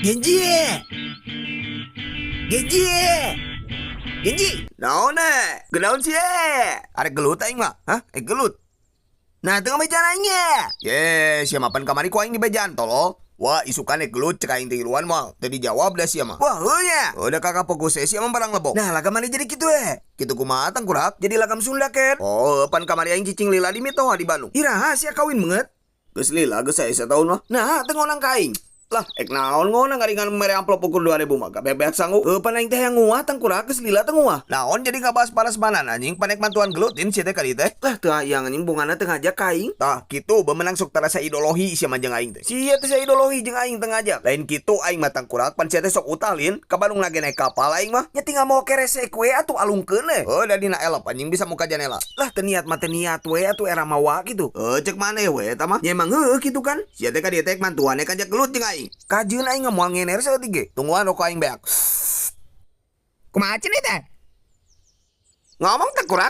Genji. Genji. Genji. Naon eh? Genaon sih eh? Arek gelut aing mah. Hah? Eh, gelut. Nah, teu ngabejaan aing ye. Ye, sia mapan kamari ku aing dibejaan, tolol. Wah, isukan ek gelut cek aing teh iluan moal. Teu dijawab dah sia mah. Wah, heuh nya. Udah kakak fokus sia mah barang lebok. Nah, lagam mana jadi kitu eh? Kitu kumaha, tangkurak? Jadi lagam Sunda ken. Oh, pan kamari aing cicing lila di mitoha di Bandung. Iraha sia kawin meungeut? Geus lila, geus saya satahun mah. Nah, teu ngonang ka aing. Lah, ek naon ngonang ngaringan mere amplop ukur 2000 mah bebeak sangu. Heuh, pan aing teh yang nguah, tangkurak, geus lila teu nguah. Naon jadi ngabahas parasmanan, anjing? Pan ek mantuan gelutin sia teh ka dieu teh. Lah, teu hayang anjing, bungana teu ngajak ka aing. Tah, kitu bemenang sok tarasa ideologi sia mah jeung aing teh. Sia teh ideologi jeung aing teu ngajak. Lain kitu aing mah, tangkurak, pan sia teh sok utalin ka Bandung lagi naik kapal aing mah. Nya tinggal mau keresek we atuh alungkeun we. Oh, da dina elep anjing bisa muka janela. Lah, teu niat mah teu niat we atuh era mawa kitu. Heuh, cek maneh we eta mah. Nya emang heueuh kitu kan. Sia teh ka dieu teh mantuan ngajak gelut jeung aing. Kajeun aing moal ngener saeutik ge. Tungguan rokok aing beak. Kumaha cenah teh? Ngomong, tangkurak.